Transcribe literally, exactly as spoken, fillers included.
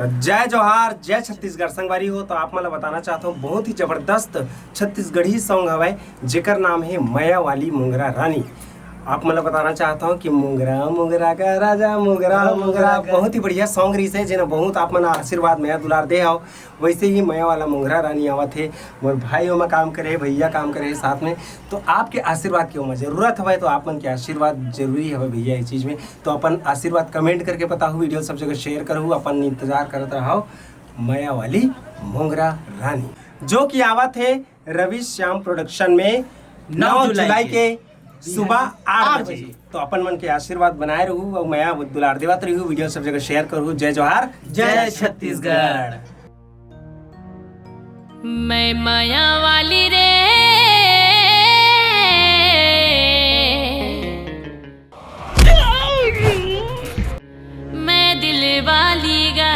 जय जोहार, जय छत्तीसगढ़। संगवारी हो, तो आप मन ला बताना चाहत हूँ, बहुत ही जबरदस्त छत्तीसगढ़ी सॉन्ग हवय, जेकर नाम है मया वाली मोंगरा रानी। आप मन ला बताना चाहत हूँ कि मोंगरा मोंगरा का राजा मोंगरा मोंगरा, बहुत ही बढ़िया सॉन्ग रिहिस हे, जेन बहुत आप मन आशीर्वाद, मया दुलार दे हव। वैसे ही मया वाला मोंगरा रानी आवत हे, मोर भाई ओमा काम करे हे, भैया काम करे हे साथ में। तो आपके आशीर्वाद के ओमा जरूरत हवय, तो आप मन के आशीर्वाद जरूरी हवय भैया, ये चीज में। तो अपन आशीर्वाद कमेंट करके बताहू, वीडियो सब जगह शेयर करहू, अपन इंतजार करत रहव मया वाली मोंगरा रानी, जो कि आवत हे रवि श्याम प्रोडक्शन में नौ नौ जुलाई जुलाई के के सुबह आठ आठ बजे। बजे। तो अपन मन के आशीर्वाद बनाए रहू और मया दुलार देवत रहू, वीडियो सब जगह शेयर करहू। जय जोहार, जय छत्तीसगढ़। मैं मया वाली रे, मैं दिल वाली गा।